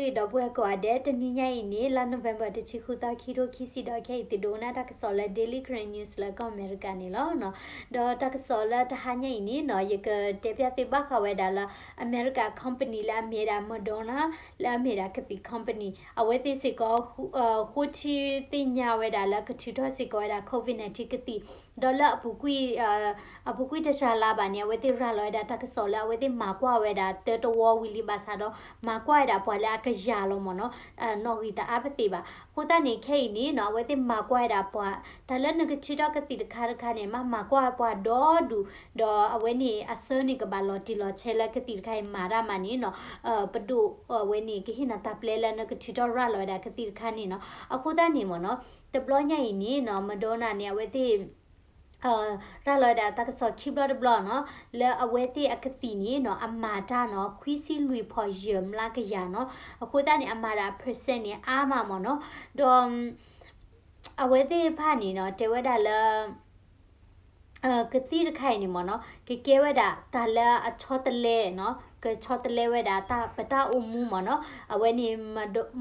ဒီပုၢ်ဝဲၢ်ကိးဂၤဒဲး, တနံၤညါအံၤန့ၣ် လါ November တဆံဃုသီ ခံထိခံဆံဒီး ခဲအံၤသုဒိကနၣ်တၢ်ကစီၣ်လၢ Daily Karen News လၢကီၢ်အမဲရကၤန့ၣ်လီၤ. ဒီးတၢ်ကစီၣ်လၢတဟါညါအံၤန့ၣ်နီၤ ယကတဲဖျါသုဘၣ်ဃးဝဲဒၣ်လၢ အမဲရကၤ company လၢအမ့ၢ်ဝဲဒၣ် Moderna လၢအမ့ၢ်ဝဲဒၣ်ကသံၣ် company အဝဲသ့ၣ်စ့ၢ်ကီး ဃိထံသ့ၣ်ညါဝဲဒၣ်လၢကထုးထီၣ်စ့ၢ်ကီးဝဲဒၣ် COVID nineteen ကသံၣ် ဒီးလၢအပူၤကွံာ် အပူၤကွံာ်တစှၤလါဘၣ်န့ၣ် အဝဲသ့ၣ်ရၤလီၤဝဲဒၣ်တၢ်ကစီၣ်လၢအဝဲသ့ၣ်မၤကွၢ်ဝဲဒၣ်တၢတဝီဝံၤလံဘၣ်ဆၣ်ဒီး မၤကွၢ်ဝဲဒၣ်ပှၤလၢအကယၤလီၤမ့ၢ်နီၤ, နီၣ်ဂံၢ်တအါပသ့ၣ်ဘၣ်. အဃိသတးန့ၣ် ခဲအံၤန့ၣ်နီၤ အဝဲသ့ၣ်မၤကွၢ်ဝဲဒၣ်ပှၤ တၢ်လၢနကထုးထီၣ်ကသံၣ်တခါတခါန့ၣ် မၤမၤကွၢ်ပှၤဒီဒူၣ်, ဒီးအဝဲန့ၣ်အဆၢန့ၣ်ကဘၣ်လီၤတံၢ်လီၤဆဲးလၢကသံၣ်တခါအံၤမၤတၢ်မးန့ၣ်နီၤ, ပဒိၣ်အဝဲန့ၣ်ကဟ့ၣ်နၤတၢ်ပျဲလၢနကထုးထီၣ်ရၤလီၤဝဲဒၣ်ကသံၣ်တခါန့ၣ်နီၤ. အဃိသတးန့ၣ်မ့ၢ်နီၤ တဘျီညါအံၤန့ၣ်နီၤ Moderna န့ၣ် အဝဲသ့ၣ် ရၤလီၤဝဲဒၣ်တၢ်ကစီၣ်ခံဘျီတဘျီနီၤ လၢအဝဲသ့ၣ်အကသံၣ်န့ၣ်နီၤ အမၤတၢ်နီၤ ခွံဆံလွံၢ်ဖီၣ်ယဲၢ်မျးကယၤနီၤ. အဃိသတးန့ၣ် အမၤတၢ် percent န့ၣ် အါမးမ့ၢ်နီၤ. ဒီး အဝဲသ့ၣ်တဖၣ်န့ၣ်နီၤ တဲဝဲဒၣ်လၢ ကသံၣ်တခါအံၤန့ၣ်မ့ၢ်နီၤ ကကဲဝဲဒၣ်တၢ်လၢအဆီတလဲနီၤ ကဆီတလဲဝဲဒၣ်တၢ်ပတၢ်အိၣ်မူမ့ၢ်နီၤ. အဝဲန့ၣ်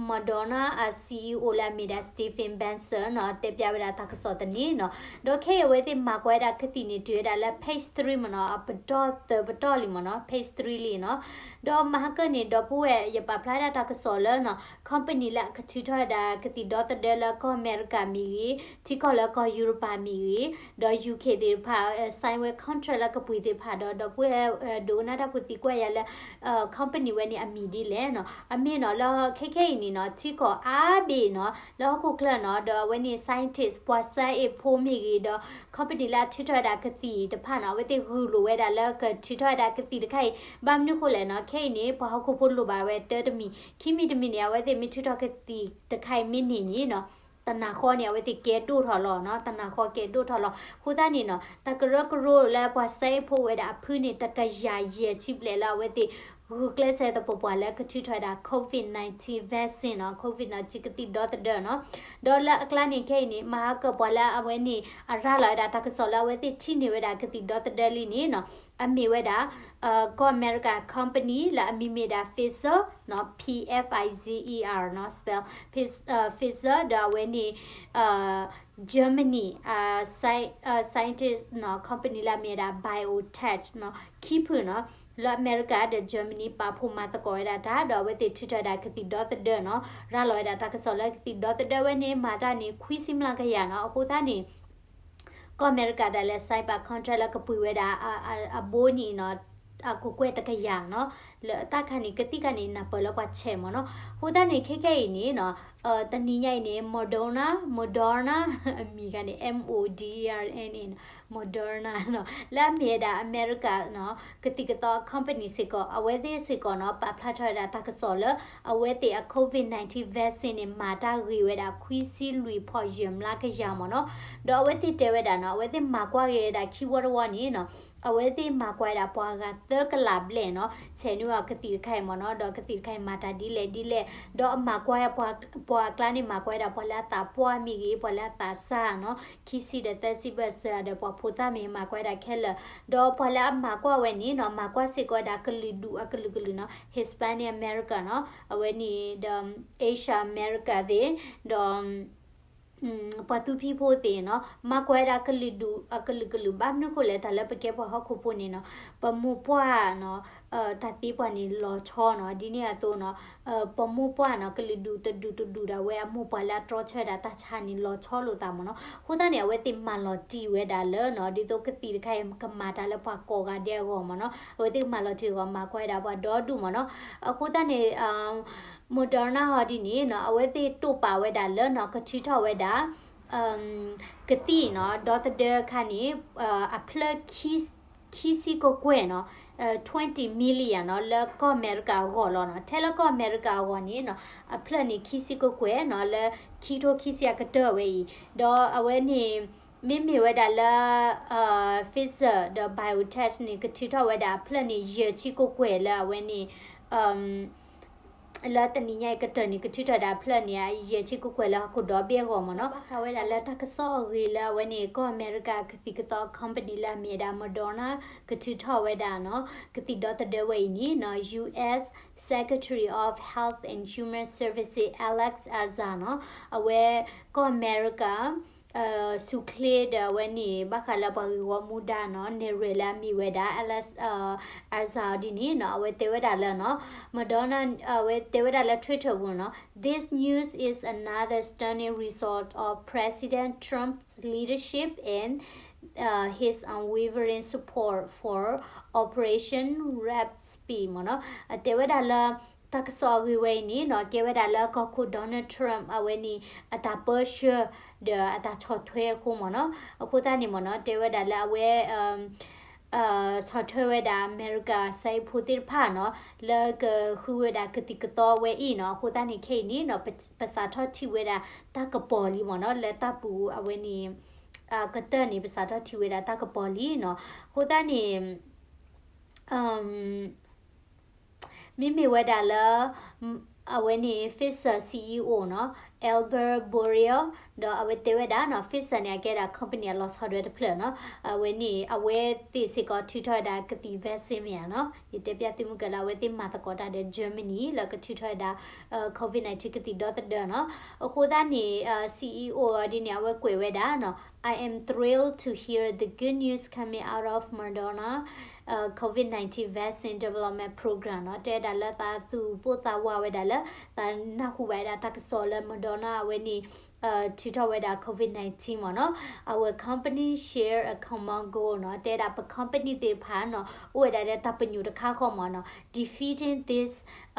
Moderna အ CEO လၢအမ့ၢ်ဒၣ် Steven Bancel နီၤ တဲပျးဝဲဒၣ်တၢ်ကစီၣ်တနံၤနီၤ. ဒီးခဲအံၤအဝဲသ့ၣ်မၤကွၢ်ဝဲဒၣ်ကသံၣ်န့ၣ် တုၤဝဲဒၣ်လၢ phase three မ့ၢ်နီၤ အပတီၢ်သၢပတီၢ်လံမ့ၢ်နီၤ phase three လံနီၤ. ဒီးမဟါကၢၢ်န့ၣ် ဒီပုၢ်ဝဲၢ် ယပာ်ဖျါဒၣ်တၢ်ကစီၣ်လၢနီၤ company လၢအကထုးထီၣ်ဝဲဒၣ်ကသံၣ်ဒီသဒၢလၢကီၢ်အမဲရကၤမ့ၢ်ဂ့ၤ, ထံကီၢ်လၢကီၢ်ယူရပၤမ့ၢ်ဂ့ၤ, ဒီး UK သ့ၣ်တဖၣ် sign ဝဲ contract လၢကပှ့ၤသ့ၣ်တဖၣ်ဒီး ဒီပုၢ်ဝဲၢ် ဒိကနၣ်တၢ်ဖိသံကွၢ်ယၤလၢ company ဝဲန့ၣ်အမံၤဒ်လဲၣ်နီၤ. အမ့ၢ်နီၤ လၢခဲခဲအံၤန့ၣ်နီၤ ထံကီၢ်အါဘ့ၣ်နီၤ လၢဟီၣ်ခိၣ်ချၢနီၤ ဒီးအဝဲန့ၣ် scientist ပှၤစဲအ့ၣ်ဖိမ့ၢ်ဂ့ၤဒီး company လၢအထုးထီၣ်ဝဲဒၣ်ကသံၣ်တဖၣ်နီၤ အဝဲသ့ၣ်ဂုာ်လိာ်ဝဲဒၣ်လၢကထုးထီၣ်ဝဲဒၣ်ကသံၣ်တခါအံၤ ဘၣ်မနုၤဃိလဲၣ်နီၤ ခဲအံၤန့ၣ် ပှၤဟီၣ်ခိၣ်ဖိလိၣ်ဘၣ်ဝဲတၢတမံၤ ခံမံၤတမံၤန့ၣ် အဝဲသ့ၣ်မ့ၢ်ထုးထီၣ်ကသံၣ်တခါအံၤမ့ၢ်န့ၢ်န့ၣ်နီၤ တနၤဃီန့ၣ် အဝဲသ့ၣ်ကဲဒိၣ်ထီၣ်လီၤနီၤ တနၤဃီကဲဒိၣ်ထီၣ်လီၤ. အဃိသတးန့ၣ်နီၤ တၢ်ကရၢကရိလၢပှၤစဲအ့ၣ်ဖိဝဲဒၣ်အဖုန့ၣ် တကယၤယဲၢ်ဆံဘျဲၣ်လၢအဝဲသ့ၣ် ဂုာ်ကျဲးစၢးသပှၢ်ပှၢ်လၢကထုးထီၣ်ဝဲဒၣ် COVID nineteen vaccine နီၤ COVID nineteen ကသံၣ်ဒီသဒၢနီၤ. ဒီးလၢအကျါန့ၣ်ခဲအံၤန့ၣ် မဟါကၢၢ်ပှၤလၢအဝဲန့ၣ် အရၤလီၤဝဲဒၣ်တၢ်ကစီၣ်လၢအဝဲသ့ၣ်ထံၣ်န့ၢ်ဝဲဒၣ်ကသံၣ်ဒီသဒၢလံန့ၣ်နီၤ အမ့ၢ်ဝဲဒၣ် ကီၢ်အမဲရကၤ company လၢအမံၤမ့ၢ်ဒၣ် Pfizer နီၤ P F I Z E R နီၤ spell Pfiz- Pfizer ဒီးအဝဲန့ၣ် Germany scientist နီၤ company လၢအမ့ၢ်ဝဲဒၣ် BioNTech နီၤ ခံဖုနီၤ လၢအမဲရကၤဒီး Germany ပာ်ဖှိၣ်မၤသကိးဝဲဒၣ်တၢ် ဒီးအဝဲသ့ၣ်ထုးထီၣ်ဝဲဒၣ်ကသံၣ်ဒီသဒၢနီၤ ရၤလီၤဝဲဒၣ်တၢ်ကစီၣ်လၢကသံၣ်ဒီသဒၢဝဲန့ၣ် မၤတၢ်န့ၣ် ခွံဆံမျးကယၤနီၤ အဃိသတးန့ၣ် ကီၢ်အမဲရကၤဒၣ်လဲာ် sign ပာ် contract လၢကပှ့ၤဝဲဒၣ် အဘိန့ၣ်နီၤ အကကွဲၢ်တကယၤနီၤ လၢတၢ်ခါန့ၣ် ကသံၣ်ခါန့ၣ် နၢ်ပၢၢ်လၢပှၤဆဲးမ့ၢ်နီၤ အဃိသတးန့ၣ် ခဲခဲအံၤန့ၣ်နီၤ တနံၤညါအံၤန့ၣ် Moderna Moderna အမံၤခါန့ၣ် M O D E R N A နီၤ Moderna နီၤ လၢအမ့ၢ်ဝဲဒၣ်အမဲရကၤနီၤ ကသံၣ်ကသီ company စ့ၢ်ကီး အဝဲသ့ၣ်စ့ၢ်ကီးနီၤ ပာ်ဖျါထီၣ်ဝဲဒၣ်တၢ်ကစီၣ်လၢ အဝဲသ့ၣ်အ COVID nineteen vaccine န့ၣ် မၤတၢ်ဂ့ၤဝဲဒၣ်ခွံဆံလွံၢ်ဖီၣ်ယဲၢ်မျးကယၤမ့ၢ်နီၤ ဒီးအဝဲသ့ၣ်တဲဝဲဒၣ်နီၤ အဝဲသ့ၣ်မၤကွၢ်ဂ့ၤဝဲဒၣ်ခံဝီတဝီန့ၣ်နီၤ အဝဲသ့ၣ်မၤကွၢ်ဝဲဒၣ်ပှၤဂၤသၢကလးဘျဲၣ်နီၤ ဆဲးန့ၢ်အီၤကသံၣ်တခါအံၤမ့ၢ်နီၤ ဒီးကသံၣ်တခါအံၤမၤတၢ်ဒ်လဲၣ်ဒ်လဲၣ် ဒီးအမၤကွၢ်ပှၤ ပှၤအကျါန့ၣ် မၤကွၢ်ဝဲဒၣ်ပှၤလၢအသးပှၢ်မ့ၢ်ဂ့ၤ ပှၤလၢအသးစၢ်နီၤ ခံဆံဒီးသၢဆံဘၢၣ်စၢၤဒီးပှၤဖိသၣ်မ့ၢ်ဂ့ၤ မၤကွၢ်ဝဲဒၣ်ခဲလၢာ် ဒီးပှၤလၢအမၤကွၢ်ဝဲန့ၣ်နီၤ မၤကွၢ်စ့ၢ်ကီးဝဲဒၣ်ကလုာ်ဒူၣ်အကလုာ်ကလုာ်နီၤ Hispanic American နီၤ အဝဲန့ၣ်ဒီး Asian American သ့ၣ် ဒီး ပှၤသူဖံဖိသ့ၣ်နီၤ မၤကွၢ်ဝဲဒၣ်ကလုာ်ဒူၣ်အကလုာ်ကလုာ် ဘၣ်မနုၤဃိလဲၣ် တၢ်လၢပကဲပှၤဟီၣ်ခိၣ်ဖိန့ၣ်နီၤ ပမိၢ်ပှၢ်နီၤ တၢ်သ့ပှၤန့ၣ်လီၤဆီနီၤ ဒ်န့ၣ်အသိးနီၤ ပမိၢ်ပှၢ်နီၤ ကလုာ်ဒူၣ်တဒူၣ်တဒူၣ်ဒၣ်ဝဲအမိၢ်ပှၢ်လၢအတြီဆၢဝဲဒၣ်တၢ်ဆါန့ၣ် လီၤဆီလိာ်သးမ့ၢ်နီၤ အဃိသတးန့ၣ် အဝဲသ့ၣ်မၤလီၤတံၢ်ဝဲဒၣ်လၢနီၤ ဒ်သိးကသံၣ်တခါအံၤကမၤတၢ်လၢပှၤကိးဂၤဒဲးအဂီၢ်မ့ၢ်နီၤ အဝဲသ့ၣ်ကမၤလီၤတံၢ်အဂီၢ် မၤကွၢ်ဝဲဒၣ်ပှၤဒီဒူၣ်မ့ၢ်နီၤ အဃိသတးန့ၣ် Moderna ဟီဒ်န့ၣ်နီၤ အဝဲသ့ၣ်တိာ်ပာ်ဝဲဒၣ်လၢနီၤ ကထုးထီၣ်ဝဲဒၣ် ကသံၣ်နီၤ ဒီသဒၢခါန့ၣ် အဖျၢၣ် ခံဆံကကွဲၢ်နီၤ twenty million နီၤ လၢကီၢ်အမဲရကၤအဂီၢ်လီၤနီၤ ထဲလၢကီၢ်အမဲရကၤအဂီၢ်န့ၣ်နီၤ အဖျၢၣ်န့ၣ် ခံဆံကကွဲၢ်နီၤ လၢခံထိခံဆံအကတၢၢ်ဝဲအံၤ ဒီးအဝဲန့ၣ် မ့မ့ၢ်ဝဲဒၣ်လၢ Pfizer ဒီး BioNTech န့ၣ် ကထုးထီၣ်ဝဲဒၣ်အဖျၢၣ်န့ၣ် ယဲၢ်ဆံကကွဲၢ်လၢအဝဲန့ၣ် လၢတနံၤညါအံၤကတၢၢ်န့ၣ် ကထုးထီၣ်ဝဲဒၣ်ဖျၢၣ်န့ၣ် ယဲၢ်ဆံကကွဲၢ်လၢဟီၣ်ခိၣ်ဒီဘ့ၣ်အဂီၢ်မ့ၢ်နီၤ. ဘၣ်ဃးဝဲဒၣ်လၢတၢ်ကစီၣ်အဂ့ၢ်လၢအဝဲန့ၣ် ကီၢ်အမဲရကၤကသံၣ်ကသီ company လၢအမ့ၢ်ဝဲဒၣ် Moderna ကထုးထီၣ်ဝဲဒၣ်နီၤ ကသံၣ်ဒီသဒၢဝဲအံၤန့ၣ်နီၤ U S Secretary of Health and Human Services Alex Azar နီၤ အဝဲ ကီၢ်အမဲရကၤ ဆူၣ်ချ့ဒီးအဝဲန့ၣ် ဘၣ်ဃးလၢပှၤဂ့ၢ်ဝီမူဒါနီၤ နဲၣ်ရွဲၣ်လၢအမ့ၢ်ဝဲဒၣ် Alex Azar ဒ်န့ၣ်နီၤ အဝဲတဲဝဲဒၣ်လၢနီၤ Moderna အဝဲတဲဝဲဒၣ်လၢ Twitter ပူၤနီၤ This news is another stunning result of President Trump's leadership and uh, his unwavering support for Operation Warp Speed မ့ၢ်နီၤ အတဲဝဲဒၣ်လၢ တၢ်ကစီၣ်အဂ့ၢ်ဝဲအံၤန့ၣ်နီၤ ကဲဝဲဒၣ်လၢကီၢ်ခိၣ် Donald Trump အဝဲန့ၣ် အတၢ်ပၢဆှၢ ဒီးအတၢ်ဆီၣ်ထွဲအဃိမ့ၢ်နီၤ အဃိသတးန့ၣ်မ့ၢ်နီၤ တဲဝဲဒၣ်လၢအဝဲ ဆီၣ်ထွဲဝဲဒၣ်အမဲရကၤစဲအ့ၣ်ဖိသ့ၣ်တဖၣ်နီၤ လၢကဃုဝဲဒၣ်ကသံၣ်ကသီဝဲအံၤနီၤ အဃိသတးန့ၣ်ခဲအံၤန့ၣ်နီၤ ပစးထီၣ်ထံၣ်ဝဲဒၣ်တၢ်ကပီၤလံမ့ၢ်နီၤ လၢတၢ်ပူၤအဝဲန့ၣ် ကတၢၢ်န့ၣ် ပစးထီၣ်ထံၣ်ဝဲဒၣ်တၢ်ကပီၤလံနီၤ အဃိသတးန့ၣ် မ့မ့ၢ်ဝဲဒၣ်လၢ အဝဲန့ၣ် Pfizer C E O နီၤ Albert Bourla ဒီးအဝဲတဲဝဲဒၣ်နီၤ Pfizer န့ၣ် အကဲဒၣ် company အလီၤဆီဒၣ်တဖျၢၣ်နီၤ အဝဲန့ၣ် အဝဲသ့ၣ်စ့ၢ်ကီးထုးထီၣ်ဝဲဒၣ်ကသံၣ် vaccine မ့ၢ်ဧါနီၤ ယတဲပျၢ်သုမုၢ်ကၢၢ်လၢအဝဲသ့ၣ်မၤသကိးတၢ်ဒီး Germany လၢကထုးထီၣ်ဝဲဒၣ် COVID nineteen ကသံၣ်ဒီသဒၢနီၤ အဃိသတးန့ၣ် C E O ဒ်န့ၣ် အဝဲကွဲးဝဲဒၣ်နီၤ I am thrilled to hear the good news coming out of Moderna uh, COVID nineteen vaccine development program နီၤ တဲဒၣ်လၢသးသူၣ်ပိၢ်သးဝးဝဲဒၣ်လၢ သးနၢ်ဟူဘၣ်ဝဲဒၣ်တၢ်ကစီၣ်လၢ Moderna အဝဲန့ၣ် ထုးထီၣ်ဝဲဒၣ် COVID nineteen မ့ၢ်နီၤ Our company share a common goal နီၤ တဲဒၣ်ပ company သ့ၣ်တဖၣ်နီၤ အိၣ်ဝဲဒၣ်လၢတၢ်ပညိၣ်တခါဃီမ့ၢ်နီၤ defeating this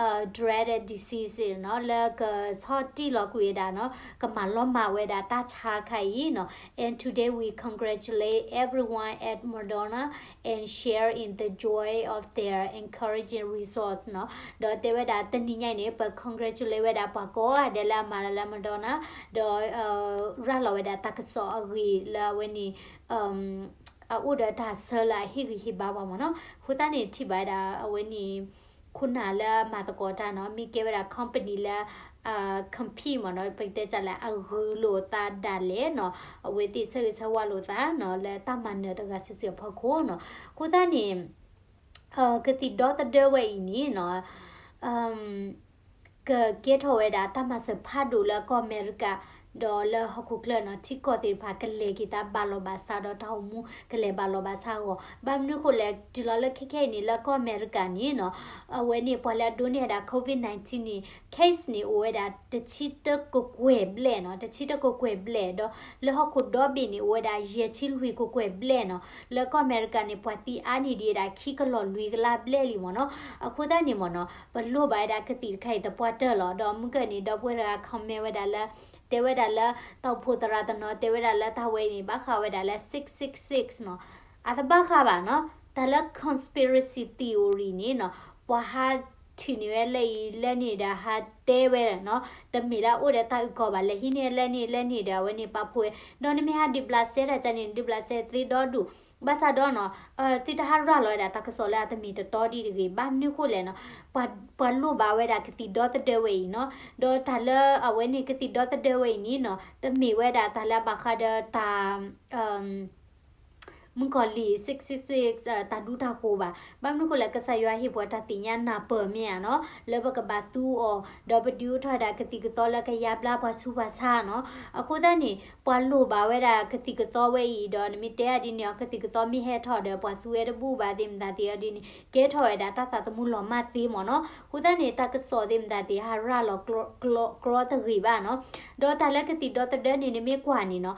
uh, dreaded diseases နီၤ လၢကဆီၣ်တံၢ်လီၤကွံာ်ဝဲဒၣ်နီၤ ကမၤလီၤမၢ်ဝဲဒၣ်တၢ်ဆါခါအံၤနီၤ and today we congratulate everyone at Moderna and share in the joy of their encouraging results နီၤ ဒီးတဲဝဲဒၣ်တနံၤညါအံၤန့ၣ် ပ congratulate ဝဲဒၣ်ပှၤကိးဂၤဒဲးလၢအမၤတၢ်လၢ Moderna ဒီး ရၤလီၤဝဲဒၣ်တၢ်ကစီၣ်အဂ့ၢ်လၢအဝဲန့ၣ် အအိၣ်ဒီးတၢ်ဆၢလၢအဟ့ၣ်ဂံၢ်ဟ့ၣ်ဘါပှၤမ့ၢ်နီၤ အဃိသတးန့ၣ်ထံၣ်ဘၣ်ဝဲဒၣ်အဝဲန့ၣ် ခိၣ်နၢ်လၢမၤသကိးတၢ်နီၤ မ့ၢ်ကဲဝဲဒၣ် company လၢ compete မ့ၢ်နီၤ ပကတဲတၢ်လၢအဂုာ်လိာ်သးဒၣ်လဲာ်နီၤ အဝဲသ့ၣ်ဆၢဂ့ၤဆၢဝါလိာ်သးနီၤ လၢတၢ်မၤနၢၤတဂၤစုာ်စုာ်အဖီခိၣ်နီၤ အဃိသတးန့ၣ် ကသံၣ်ဒီသဒၢဝဲအံၤန့ၣ်နီၤ ကကဲထီၣ်ဝဲဒၣ်တၢ်မၤစၢၤဖးဒိၣ်လၢကီၢ်အမဲရကၤ ဒီးလၢဟီၣ်ခိၣ်ချၢနီၤ ထံကီၢ်သ့ၣ်တဖၣ်ကလဲၤက့ၤသးဘၣ်လီၤဘၣ်စးဒီးတၢ်အိၣ်မူကလဲၤဘၣ်လီၤဘၣ်စးအဂီၢ် ဘၣ်မနုၤဃိလဲၣ် တုၤလီၤလၢခဲခဲအံၤန့ၣ် လၢကီၢ်အမဲရကၤန့ၣ်နီၤ အဝဲန့ၣ်ပှၤလၢအဒိးန့ၢ်ဝဲဒၣ် COVID nineteen န့ၣ် case န့ၣ် အိၣ်ဝဲဒၣ်တဆံတကကွဲၢ်ဘျဲၣ်နီၤ တဆံတကကွဲၢ်ဘျဲၣ် ဒီးလၢဟီၣ်ခိၣ်ဒီဘ့ၣ်န့ၣ် အိၣ်ဝဲဒၣ်ယဲၢ်ဆံလွံၢ်ကကွဲၢ်ဘျဲၣ်နီၤ လၢကီၢ်အမဲရကၤန့ၣ် ပှၤသံအါန့ၢ်ဒံးဝဲဒၣ်ခံကလီၢ်လွံၢ်ကလးဘျဲၣ်လံမ့ၢ်နီၤ အဃိသတးန့ၣ်မ့ၢ်နီၤ ပလိၣ်ဘၣ်ဝဲဒၣ်ကသံၣ်တခါအံၤသပှၢ်တၢၢ်လီၤ ဒီးမုၢ်ကၢၢ်န့ၣ် ဒီပုၢ်ဝဲၢ်တဂၤ comment ဝဲဒၣ်လၢ တဲဝဲဒၣ်လၢ တၢ်အိၣ်ဖှိၣ်သရၣ်တနီၤ တဲဝဲဒၣ်လၢတၢ်ဝဲအံၤန့ၣ် ဘၣ်ဃးဝဲဒၣ်လၢ six six six နီၤ အတဘၣ်ဃးဘၣ်နီၤ တၢ်လၢ conspiracy theory န့ၣ်နီၤ ပှၤဟးထုးန့ၢ်ဝဲလၢအံၤ လၢန့ၣ်ဒီးဟးတဲဝဲနီၤ တမ့ၢ်လၢအအိၣ်ဒီးတၢ်အုၣ်ကီၤဘၣ် လဲၤဟံးန့ၢ်လၢန့ၣ် လၢန့ၣ်ဒီးအဝဲန့ၣ်ပာ်ဖှိၣ်ဝဲ ဒီးနမ့ၢ်ဟးဒုးဘျးစဲတၢ်ကန့ၣ် ဒုးဘျးစဲသ့ဒီဒူၣ် ဘၣ်ဆၣ်ဒီးနီၤ သုတဟးရၤလီၤဝဲဒၣ်တၢ်ကစီၣ်လၢအတမ့ၢ်တတီဒံးတဂ့ၤ ဘၣ်မနုၤဃိလဲၣ်နီၤ ပှၤလိၣ်ဘၣ်ဝဲဒၣ်ကသံၣ်ဒီသဒၢဝဲအံၤနီၤ ဒီးတၢ်လၢအဝဲန့ၣ်ကသံၣ်ဒီသဒၢဝဲအံၤန့ၣ်နီၤ တမ့ၢ်ဝဲဒၣ်တၢ်လၢအဘၣ်ဃးဒီးတၢ် မုၣ်ကီၤလံၢ် six six six တၢ်ဒူတၢ်ဃိၤဘၣ်. ဘၣ်မနုၤဃိလဲၣ် ကစၢ်ယွၤဟ့ၣ်ပှၤတၢ်သ့ၣ်ညါနၢ်ပၢၢ်မ့ၢ်ဧါနီၤ, လၢပကဘၣ်သူအီၤ, ဒီးပဒုးအိၣ်ထီၣ်ဝဲဒၣ်ကသံၣ်ကသီလၢကယါဘျါပှၤဆူးပှၤဆါနီၤ.အဃိသတးန့ၣ် ပှၤလိၣ်ဘၣ်ဝဲဒၣ်ကသံၣ်ကသီဝဲအံၤဒီး နမ့ၢ်တဲအီၤဒ်န့ၣ် ကသံၣ်ကသီမ့ၢ်ဟဲထီၣ်ဒီး ပှၤသူဝဲတဘူၣ်ဘၣ်သ့ၣ်မတၤသ့ၣ်အီၤဒ်န့ၣ် ကဲထီၣ်ဝဲဒၣ်တၢ်သးသမူလီၤမၢ်သ့မ့ၢ်နီၤ. အဃိသတးန့ၣ် တၢ်ကစီၣ်သ့ၣ်မတၤသ့ၣ် ဟးရၤလီၤကြီတဂ့ၤဘၣ်နီၤ. ဒီးတၢ်လၢကသံၣ်ဒီသဒၢန့ၣ် နမ့ၢ်ကွၢ်န့ၣ်နီၤ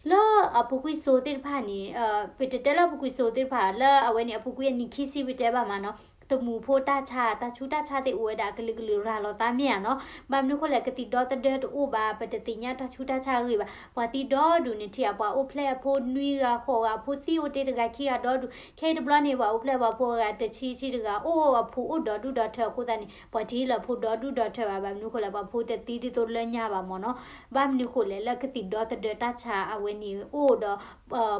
လၢအပူၤကွံာ်စိၤသ့ၣ်တဖၣ်န့ၣ် ပတတဲလၢအပူၤကွံာ်စိၤသ့ၣ်တဖၣ် လၢအဝဲန့ၣ် အပူၤကွံာ်အနံၣ်ခံဆံပတဲဘၣ်မးနီၤ, တမူဖိတၢ်ဆါ တၢ်ဆူးတၢ်ဆါသ့ၣ်အိၣ်ဝဲဒၣ်ကလုာ်ကလုာ်ရၤလီၤသးမ့ၢ်ဧါနီၤ. ဘၣ်မနုၤဃိလဲၣ် ကသံၣ်ဒီသဒၢတအိၣ်ဘၣ် ပတသ့ၣ်ညါတၢ်ဆူးတၢ်ဆါအဂ့ၢ်ဘၣ်. ပှၤသံဒီဒူၣ်န့ၣ်ထံၣ်ဧါ ပှၤအိၣ်ဖျဲၣ်အဖိနွံဂၤဃိးဂၤ ဖိသံအိၣ်တ့ၢ်တဂၤခံဂၤဒီဒူၣ်. ခဲအံၤတဘျီန့ၣ် ပှၤအိၣ်ဖျဲၣ်ပှၤဖိအဂၤတဆံဆံတဂၤ အိၣ်အဖိအိၣ်ဒီဒူၣ်ဒီထၢ အဃိသတးန့ၣ် ပှၤတဟ့ၣ်လီၤဖိဒီဒူၣ်ဒီထၢဘၣ်. ဘၣ်မနုၤဃိလဲၣ် ပှၤဖိတသံဒ်သိးလၢညါဘၣ်မ့ၢ်နီၤ. ဘၣ်မနုၤဃိလဲၣ် လၢကသံၣ်ဒီသဒၢတၢ်ဆါအဝဲန့ၣ်အိၣ်ဒီး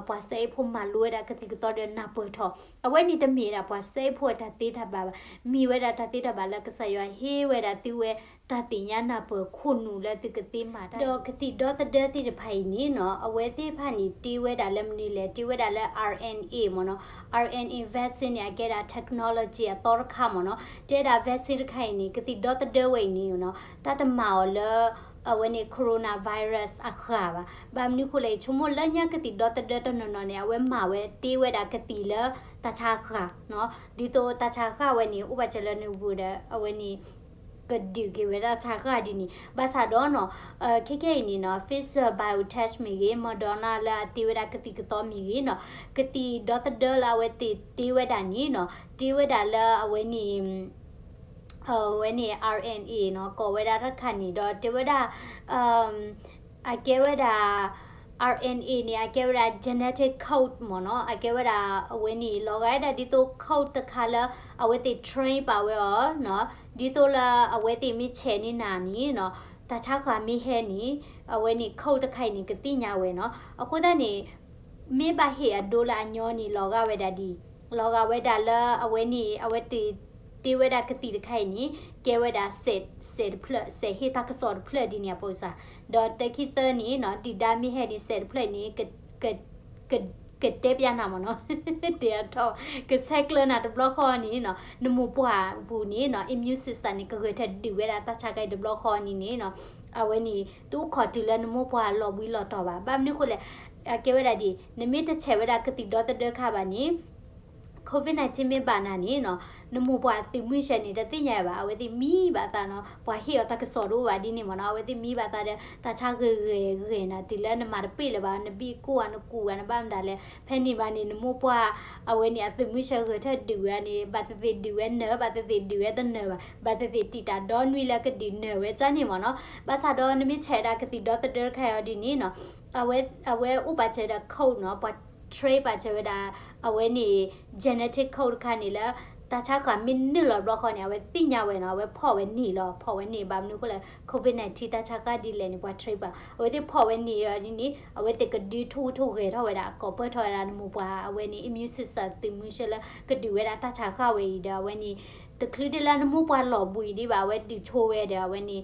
ပှၤစဲအ့ၣ်ဖိမၤလိဝဲဒၣ်ကသံၣ်ကသီဒီးနၢ်ပၢၢ်ထီၣ် အဝဲန့ၣ်တမ့ၢ်ဒၣ်ပှၤစဲအ့ၣ်ဖိအတၢ်သ့ တၢ်ဘၣ်ဘၣ်, မ့ၢ်ဝဲဒၣ်တၢ်သ့တၢ်ဘၣ်လၢကစၢ်ယွၤဟ့ၣ်ဝဲဒၣ်သုဝဲ တၢ်သ့ၣ်ညါနၢ်ပၢၢ်ခိၣ်နူာ်လၢသုကသ့မၤတၢ်, ဒီးကသံၣ်ဒီသဒၢသ့ၣ်တဖၣ်အံၤန့ၣ်နီၤ အဝဲသ့ၣ်တဖၣ်န့ၣ် တ့ဝဲဒၣ်လၢမနုၤလဲၣ်, တ့ဝဲဒၣ်လၢ R N A မ့ၢ်နီၤ, R N A vaccine န့ၣ် အကဲဒၣ် technology အသီတခါမ့ၢ်နီၤ, တဲဒၣ် vaccine တခါအံၤန့ၣ် ကသံၣ်ဒီသဒၢဝဲအံၤန့ၣ်နီၤ တၢ်တမၤအီၤလၢ အဝဲန့ၣ် coronavirus အဃၢ်ဘၣ်. ဘၣ်မနုၤဃိလဲၣ် ဆိကမိၣ်လၢညါကသံၣ်ဒီသဒၢတနီၤနီၤန့ၣ် အဝဲမၤဝဲတ့ဝဲဒၣ်ကသံၣ်လၢတၢ်ဆါဃၢ်နီၤ, ဒ်သိးတၢ်ဆါဃၢ်ဝဲန့ၣ် အိၣ်ဘၣ်စၢၤလၢနပူၤဒီး အဝဲန့ၣ် ကဒုးက့ၤဝဲဒၣ်တၢ်ဆါဃၢ်ဒ်န့ၣ် ဘၣ်ဆၣ်ဒီးနီၤ ခဲခဲအံၤန့ၣ်နီၤ Pfizer BioNTech မ့ၢ်ဂ့ၤ Moderna လၢအတ့ဝဲဒၣ်ကသံၣ်ကသီမ့ၢ်ဂ့ၤနီၤ ကသံၣ်ဒီသဒၢလၢအဝဲသ့ၣ်တ့ဝဲဒၣ်န့ၣ်နီၤ တ့ဝဲဒၣ်လၢအဝဲန့ၣ် အဝဲန့ၣ် R N A နီၤ ကိးဝဲဒၣ်တၢ်တခါန့ၣ်ဒီး တဲဝဲဒၣ် အကဲဝဲဒၣ် R N A န့ၣ် အကဲဝဲဒၣ် genetic code မ့ၢ်နီၤ အကဲဝဲဒၣ်အဝဲန့ၣ် လီၤဂာ်ဝဲဒၣ်ဒ်သိး code တခါလၢ အဝဲသ့ၣ် train ပာ်ဝဲအီၤနီၤ ဒ်သိးလၢအဝဲသ့ၣ်မ့ၢ်ဆဲးန့ၢ်နၤန့ၣ်နီၤ တၢ်ဆါဃၢ်မ့ၢ်ဟဲန့ၣ် အဝဲန့ၣ် code တခါအံၤန့ၣ် ကသ့ၣ်ညါဝဲနီၤ အဃိသတးန့ၣ် မ့ၢ်ဘၣ်ဟ့ၣ်အဒိလၢအညီန့ၣ် လီၤဂာ်ဝဲဒၣ်ဒ် လီၤဂာ်ဝဲဒၣ်လၢအဝဲန့ၣ် အဝဲသ့ၣ်တ့ဝဲဒၣ်ကသံၣ်တခါအံၤန့ၣ် ကဲဝဲဒၣ် စဲးတဖျၢၣ် စဲးဟ့ၣ်တၢ်ကစီၣ်တဖျၢၣ်ဒ်န့ၣ်အပိစၢ်, ဒီးတၢ်ခံသၢန့ၣ်နီၤ ဒုၣ်ဒါမ့ၢ်ဟဲန့ၣ် စဲးတဖျၢၣ်န့ၣ် ကတဲပျးနၤမ့ၢ်နီၤ တဲအထီၣ် ကဆဲးကျၢနၤတဘျီဃီန့ၣ်နီၤ နမိၢ်ပှၢ်ပူၤန့ၣ်နီၤ immune system န့ၣ် ကဂဲၤထၢၣ်ဒုးဝဲဒၣ်တၢ်ဆါကါအံၤတဘျီဃီန့ၣ်န့ၣ်နီၤ အဝဲန့ၣ် တအိၣ်ခိးတုၤလၢနမိၢ်ပှၢ်လီၤဘှံးလီၤတီၤဘၣ်. ဘၣ်မနုၤဃိလဲၣ် အကဲဝဲဒၣ်ဒ် နမ့ၢ်တဆဲးဝဲဒၣ်ကသံၣ်ဒီသဒၢခါဘၣ်န့ၣ် COVID nineteen မ့ၢ်ဘၣ်နၤန့ၣ်နီၤ နမိၢ်ပှၢ်အသုးမုၢ်ဆဲးန့ၣ် တသ့ၣ်ညါဘၣ် အဝဲသ့ၣ်မံဘၣ်သးနီၤ ပှၤဟ့ၣ်အီၤတၢ်ကစီၣ်တအိၣ်ဘၣ်ဒ်န့ၣ်မ့ၢ်နီၤ အဝဲသ့ၣ်မံဘၣ်သးဒီး တၢ်ဆါဂ့ၤဂ့ၤဂ့ၤနၤ တုၤလၢနမၤတပ့ၢ်လၢၤဘၣ် နဘံၣ်ကိၢ်ဧါ နကူးဧါ နဘၣ်မတၤလဲၣ် ဖဲန့ၣ်ဘၣ်န့ၣ် နမိၢ်ပှၢ် အဝဲန့ၣ် အသုးမုၢ်ဆဲးဂဲၤထၢၣ်ဒုးဝဲန့ၣ် ဘၣ်သ့ၣ်သ့ၣ်ဒုးဝဲနၢၤ ဘၣ်သ့ၣ်သ့ၣ်ဒုးဝဲတနၢၤဘၣ် ဘၣ်သ့ၣ်သ့ၣ်တံာ်တာ်ဒီနွံလၢကဒုးနၢၤဝဲဒ်န့ၣ်မ့ၢ်နီၤ ဘၣ်ဆၣ်ဒီးနမ့ၢ်ဆဲးဒၣ်ကသံၣ်ဒီသဒၢတခါအံၤဒ်န့ၣ်နီၤ အဝဲ အဝဲအိၣ်ပာ်စၢၤဒီး code နီၤ ပှၤ train ပာ်စၢၤဝဲဒၣ် အဝဲန့ၣ် genetic code တခါန့ၣ်လၢ တၢ်ဆါဃၢ်မ့ၢ်နုာ်လီၤတဘျီဃီန့ၣ် အဝဲသ့ၣ်ညါဝဲနီၤ အဝဲဖီၣ်ဝဲန့ၣ်လီၤ ဖီၣ်ဝဲန့ၣ် ဘၣ်မနုၤဃိလဲၣ် COVID nineteen တၢ်ဆါဃၢ်ဒ်လဲၣ်န့ၣ် ပှၤ train ပာ် အဝဲသ့ၣ်ဖီၣ်ဝဲန့ၣ်အီၤဒ်န့ၣ် အဝဲသ့ၣ်ကဒုးထိၣ်ထိၣ်ဂဲၤထီၣ်ဝဲဒၣ် အကိးပၢၢ်ထီၣ်ဝဲဒၣ်နမိၢ်ပှၢ် အဝဲန့ၣ် immune system သုးမုၢ်ဆဲးလၢ ကဒုးဝဲဒၣ်တၢ်ဆါဃၢ်ဝဲအံၤဒီး အဝဲန့ၣ် တချုးဒ်လၢနမိၢ်ပှၢ်လီၤဘှံးဒံးဘၣ် အဝဲဒုးဆိဝဲဒီး အဝဲန့ၣ်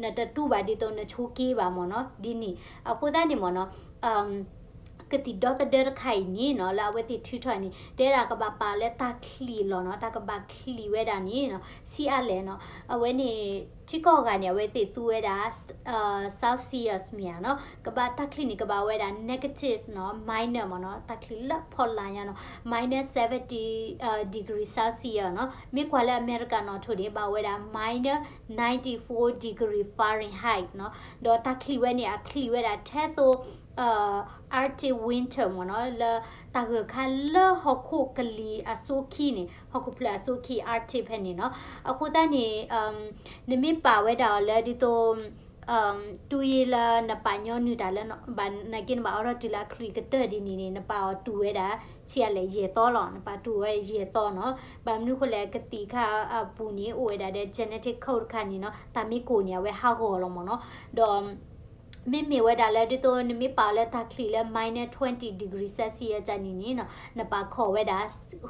နတတူၢ်ဘၣ်ဒ်သိးနဆိက့ဘၣ်မ့ၢ်နီၤ ဒ်န့ၣ် အဃိသတးန့ၣ်မ့ၢ်နီၤ ကသံၣ်ဒီသဒၢတခါအံၤန့ၣ်နီၤ လၢအဝဲသ့ၣ်ထုးထီၣ်န့ၣ် တဲဒၣ်ကဘၣ်ပာ်လၢတၢ်ချံးလီၤနီၤ တၢ်ကဘၣ်ချံးဝဲဒၣ်န့ၣ်နီၤ ဆံးအါလဲၣ်နီၤ အဝဲန့ၣ် ထံကီၢ်ဂၤန့ၣ် အဝဲသ့ၣ်သူဝဲဒၣ် Celsius မ့ၢ်ဧါနီၤ ကဘၣ်တၢ်ချံးန့ၣ် ကဘၣ်ဝဲဒၣ် negative နီၤ minus မ့ၢ်နီၤ တၢ်ချံးလၢဖီလာ်ညါနီၤ minus seventy degree Celsius နီၤ မ့ၢ်ကွၢ်လၢအမဲရကၤနီၣ်ထိၣ်န့ၣ် ဘၣ်ဝဲဒၣ် minus ninety-four degree Fahrenheit နီၤ ဒီးတၢ်ချံးဝဲန့ၣ် အချံးဝဲဒၣ်ထဲသိး Arctic winter မ့ၢ်နီၤ လၢတၢ်ဂၢၢ်ခါလၢဟီၣ်ခိၣ်ကလံၤအစိခံန့ၣ် ဟီၣ်ခိၣ်ဖျၢၣ်အစိခံ Arctic ဖဲန့ၣ်နီၤ အဃိသတးန့ၣ် နမ့ၢ်ပာ်ဝဲဒၣ်အီၤလၢဒ်သိး တူၢ်ယ့ၢ်လၢနပာ်ညီနုၢ်တၢ်လၢ ဘၣ်နာ်က့နဘၣ်အိးထီၣ်တုၤလၢအချံးကတၢၢ်ဒ်န့ၣ်န့ၣ် နပာ်အီၤတူၢ်ဝဲဒၣ် ဆံးအါလဲၣ် ယဲၢ်သီလီၤ နပာ်တူၢ်ဝဲယဲၢ်သီနီၤ ဘၣ်မနုၤဃိလဲၣ် ကသံၣ်ခါအပူၤန့ၣ် အိၣ်ဝဲဒၣ်ဒီး genetic code တခါန့ၣ်နီၤ တၢ်မ့ၢ်ကိၢ်န့ၣ် အဝဲဟးဂီၤလီၤမ့ၢ်နီၤ ဒီး မ့မ့ၢ်ဝဲဒၣ်လၢဒ်သိးနမ့ၢ်ပာ်အီၤလၢတၢ်ချံးလၢ minus twenty degree Celsius န့ၣ်န့ၣ်နီၤ နပာ်ခီၣ်ဝဲဒၣ်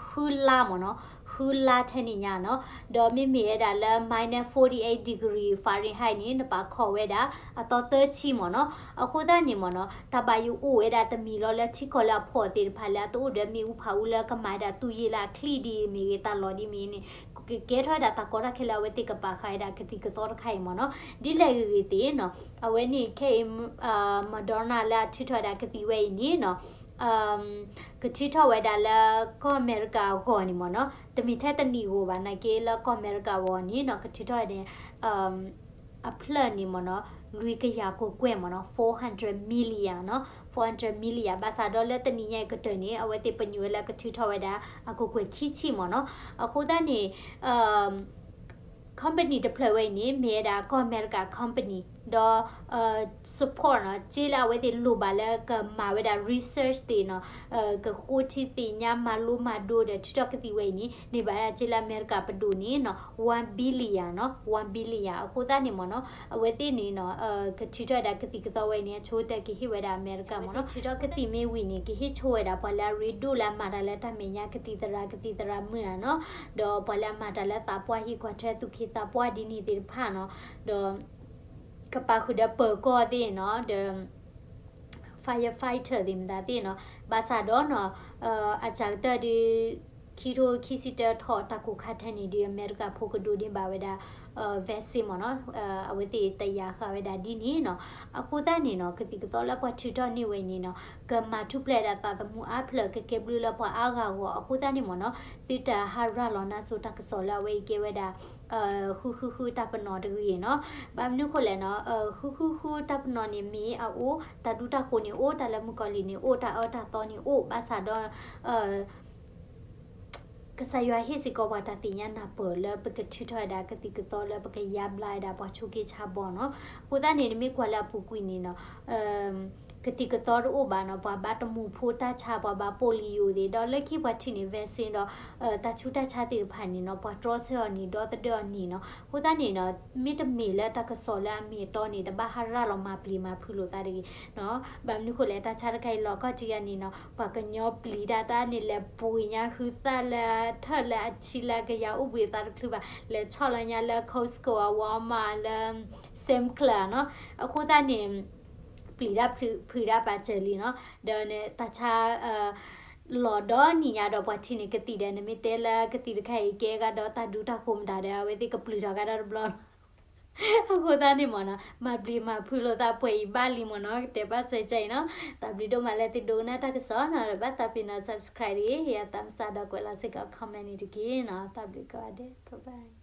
ဃုလါမ့ၢ်နီၤ ဃုလါထဲန့ၣ်ညါနီၤ ဒီးမ့မ့ၢ်ဝဲဒၣ်လၢ minus forty-eight degree Fahrenheit န့ၣ် နပာ်ခီၣ်ဝဲဒၣ် အသီသၢဆံမ့ၢ်နီၤ အဃိသတးန့ၣ်မ့ၢ်နီၤ တၢ်ဘၣ်ယိၣ်အိၣ်ဝဲဒၣ်တမံၤလီၤလၢထံကီၢ်လၢအဖှီၣ်သ့ၣ်တဖၣ်လၢအတအိၣ်ဒီးမ့ၣ်အူဖးအူလၢကမၤဝဲဒၣ် တူၢ်ယ့ၢ်လၢအချံးဒ်မ့ၢ်ဂ့ၤ တၢ်လီၢ်ဒ်မ့ၢ်ဂ့ၤန့ၣ် ကကဲထီၣ်ဝဲဒၣ်တၢ်ကီတၢ်ခဲလၢအဝဲသ့ၣ်ကပာ်ဃာ်ဝဲဒၣ်ကသံၣ်ကသီတခါအံၤမ့ၢ်နီၤ ဒ်လဲၣ်ဂ့ၤဂ့ၤသ့ၣ်နီၤ အဝဲန့ၣ်ခဲအံၤ Moderna လၢအထုးထီၣ်ဝဲဒၣ်ကသံၣ်ဝဲအံၤန့ၣ်နီၤ ကထုးထီၣ်ဝဲဒၣ်လၢကီၢ်အမဲရကၤအဂီၢ်န့ၣ်မ့ၢ်နီၤ တမ့ၢ်ထဲတနံၣ်ဧိၤဘၣ် နာ်က့လၢကီၢ်အမဲရကၤအဂီၢ်န့ၣ်နီၤ ကထုးထီၣ်န့ၣ် အဖျၢၣ်န့ၣ်မ့ၢ်နီၤ လွံၢ်ကယၤကကွဲၢ်မ့ၢ်နီၤ four hundred million နီၤ four hundred million ဘၣ်ဆၣ်ဒီးလၢတနံၣ်ညါအံၤကတၢၢ်န့ၣ် အဝဲသ့ၣ်ပညိၣ်ဝဲလၢကထုးထီၣ်ဝဲဒၣ် အကကွဲၢ်ခံဆံမ့ၢ်နီၤ အဃိသတးန့ၣ် company တဖျၢၣ်ဝဲအံၤန့ၣ် မ့ၢ်ဝဲဒၣ်ကီၢ်အမဲရကၤ company ဒီး support နီၤ, စ့လၢအဝဲသ့ၣ်လိၣ်ဘၣ်လၢကမၤဝဲဒၣ် research သ့ၣ်နီၤ, ကဃိထံသ့ၣ်ညါ မၤလိမၤဒိးဒီး ထုးထီၣ်ကသံၣ်ဝဲအံၤန့ၣ် န့ၢ်ဘၣ်ဒၣ်စ့လၢအမဲရကၤပဒိၣ်န့ၣ်နီၤ one billion နီၤ, one billion. အဃိသတးန့ၣ်မ့ၢ်နီၤ အဝဲသ့ၣ်န့ၣ်နီၤ ကထုးထီၣ်ဝဲဒၣ်ကသံၣ်ကသီဝဲအံၤန့ၣ် အဆိကတၢၢ်ကဟ့ၣ်ဝဲဒၣ်အမဲရကၤမ့ၢ်နီၤ. ထုးထီၣ်ကသံၣ်မ့ၢ်ဝံၤန့ၣ် ကဟ့ၣ်ဆိဝဲဒၣ်ပှၤလၢအရ့ဒိၣ်လၢအမၤတၢ်လၢတၢ်မဲာ်ညါ ကသံၣ်သရၣ် ကသံၣ်သရၣ်မုၣ်ဧါနီၤ, ဒီးပှၤလၢအမၤတၢ်လၢသးပှၢ် ဟ့ၣ်ကွၢ်ထွဲသူၣ်က့သးပှၢ်ဒ်န့ၣ်သ့ၣ်တဖၣ်နီၤ, ဒီး ကပာ်ဃုာ်ဒီးပၢၤကီၢ်သ့ၣ်နီၤ, ဒီး firefighter သ့ၣ်မတၤသ့ၣ်နီၤ, ဘၣ်ဆၣ်ဒီးနီၤ အစှၤကတၢၢ်ဒီး ခံထိခံဆံတၢထီၣ်တၢ်ကိၢ်ခါထဲန့ၣ်ဒီး အမဲရကၤဖိကဒိးန့ၢ်ဘၣ်ဝဲဒၣ် vaccine မ့ၢ်နီၤ, အဝဲသ့ၣ်တယာ်ဃာ်ဝဲဒၣ်ဒ်န့ၣ်နီၤ. အဃိသတးန့ၣ်နီၤ ကသံၣ်ကသီလၢပှၤထုးထီၣ်န့ၢ်ဝဲအံၤန့ၣ်နီၤ ကမၤထူၣ်ဖျဲးဒၣ်သးသမူအါဖျၢၣ် ကကဲဘျုးလၢပှၤအါဂၤအဂီၢ်. အဃိသတးန့ၣ်မ့ၢ်နီၤ သုတဟးရၤလီၤနါစိၤတၢ်ကစီၣ်လၢအဝဲအံၤကဲဝဲဒၣ် ဃုဃုဃုတၢ်ပနီၣ်တဂ့ၤနီၤ. ဘၣ်မနုၤဃိလဲၣ်နီၤ ဃုဃုဃုတၢ်ပနီၣ်န့ၣ်မ့ၢ်အအိၣ် တၢ်ဒူတၢ်ဃိၤန့ၣ်အိၣ် တၢ်လၢမုၣ်ကီၤလံၢ်န့ၣ်အိၣ် တၢ်အၢတၢ်သီန့ၣ်အိၣ် ဘၣ်ဆၣ်ဒီး ကစၢ်ယွၤဟ့ၣ်စ့ၢ်ကီးပှၤတၢ်သ့ၣ်ညါနၢ်ပၢၢ်လၢပကထုးထီၣ်ဝဲဒၣ်ကသံၣ်ကသီလၢပကယါဘျါဝဲဒၣ်ပှၤဆိးက့ဆါဘီနီၤ. အဃိသတးန့ၣ် နမ့ၢ်ကွၢ်လၢအပူၤကွံာ်န့ၣ်နီၤ ကသံၣ်ကသီတအိၣ်ဘၣ်နီၤ ပှၤဘၣ်တမူၤဖိတၢ်ဆါ ပှၤဘၣ် polio သ့ၣ် ဒီးလၢခံပှၤထံၣ်န့ၢ် vaccine ဒီး တၢ်ဆူးတၢ်ဆါသ့ၣ်တဖၣ်န့ၣ်နီၤ ပှၤတြီဆၢအီၤန့ၣ် ဒီသဒၢအီၤန့ၣ်နီၤ. အဃိသတးန့ၣ်နီၤ မ့တမ့ၢ်လၢတၢ်ကစီၣ်လၢအမ့ၢ်အတီန့ၣ် တဘၣ်ဟးရၤလီၤမၤပျံၤမၤဖုးလိာ်သးတဂ့ၤနီၤ. ဘၣ်မနုၤဃိလဲၣ် တၢ်ဆါတခါအံၤလီၤကီၢ်ထံးယၤန့ၣ်နီၤ ပှၤကညီပျံၤတၢ်တၢ်န့ၣ် လဲၤပှ့ၤညါဃုသၣ်လၢထၢၣ်လၢအဆံလၢကယၤအိၣ်ဘှံးအသးတချုးဘၣ် လဲၤဆီၣ်လီၤညါလၢ Costco အ Walmart လၢ Sam's Club နီၤ. အဃိသတးန့ၣ် ပျံၤတၢ်ဖုးတၢ်ပာ်စၢၤလံနီၤ. ဒီးန့ၣ်တၢ်ဆါ လီၤဒီနံၣ်ညါဒီးပှၤထံၣ်န့ၢ်ကသံၣ်ဒီး နမ့ၢ်တဲလၢကသံၣ်တခါအံၤကဲကဒီးတၢ်ဒူတၢ်ဃိၤမတၤဒီး အဝဲသ့ၣ်ကပျုၢ်ထီၣ်ကဒီးတဘျီလီၤ. အဃိသတးန့ၣ်မ့ၢ်နီၤ မၤပျံၤမၤဖုးလိာ်သးပှဲၤအံၤဘၣ်လံမ့ၢ်နီၤ ကတဲဘၣ်စဲကဲအံၤနီၤ. တၢ်ဘျုးဒိၣ်မးလၢသုဒိကနၣ်တၢ်ကစီၣ်နီၤ ဒီးဘၣ်သးပ့ၤနီၤ subscribe တဂ့ၤ ယသးမစးဒီးကွဲးလီၤစ့ၢ်ကီး comment န့ၣ်တက့ၢ်နီၤ. တၢ်ဘျုးကိးဂၤဒဲး bye bye.